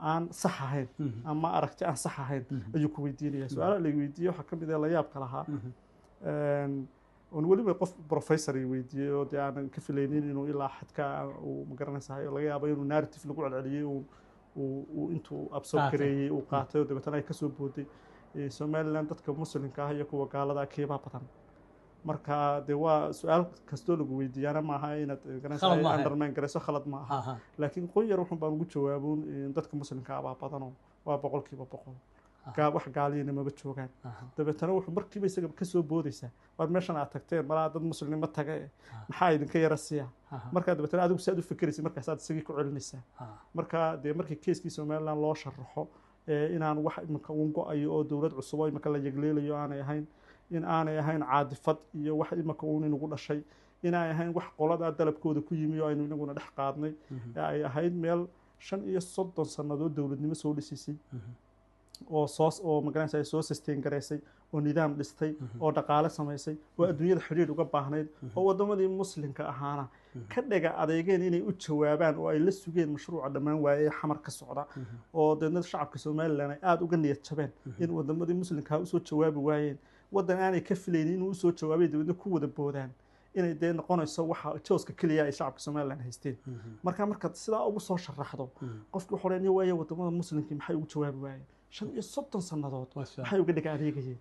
Aan sax ahayn ama aragti aan sax ahayn ayuu ku weydiinaya. Su-aalaha la weydiiyey waxaa ka mid ah la yaabka lahaa oon weliba qof professor i weydiiyey, oo dee aanan ka filaynin inuu ilaa xadka uu magaranaysahay, laga yaabo inuu narrative lagu celceliyey uu intuu absorb qaatay. Gareeyey, uu qaatay, oo dabeetana ay kasoo booday. Somaliland dadka Muslimka ah iyo kuwa gaalada ah keebaa badan? Marka dee waa su-aal kastoo lagu weydiiyaana maaha inaad garanaysaa Khalad maaha. Undermine garayso, khalad ma aha. Laakiin qon yar wuxun baan ugu jawaabuun dadka Muslimka ah baa badanoo waa 100%. Wax gaaliyana maba joogaan. Dabeetana wuxuu markiiba isaga kasoo boodaysaa, waar meeshan aad tagteen malaa dad muslimnimo taga eh, maxaa idinka yara siya? Markaa dabeetana adigu si aad u fikiraysa markaasaad isagii ku celinaysaa. Marka dee markii keeskii Somaliland loo sharaxo inaan wax iminka uun go-ayo oo dowlad cusub oo iminka la yegleelayo aanay ahayn, in aanay ahayn caadifad iyo wax iminka uun inagu dhashay, inaanay ahayn wax qoladaa dalabkooda ku yimi oo aynu inaguna dhex qaadnay, ee ay ahayd meel 35 sannadood dowladnimo soo dhisisay oo soo oo magaranaysa soo sustain garaysay oo nidaam dhistay oo dhaqaale samaysay oo adduunyada xidhiidh uga baahnayd, oo waddamadii Muslimka ahaana ka dhega adeegeen inay u jawaabaan oo ay la sugeen mashruuca dhammaan waaye ee Xamar ka socda, oo deedna shacabka Somaliland ay aada uga niyad jabeen in wadamadii Muslimka usoo jawaabi waayeen, waddan aanay ka filaynin inuu usoo jawaabay, dabeedna ku wada boodaan, inay dee noqonayso waxa jooska keliya ay shacabka Somaliland haysteen. Marka markaad sidaa ugu soo sharaxdo, qofki wuxuu odhanaya, waaye wadamada Muslimkii maxay ugu jawaabi waayeen 35 sannadood? Waa su'aal. Maxay uga dhega adeegayeen?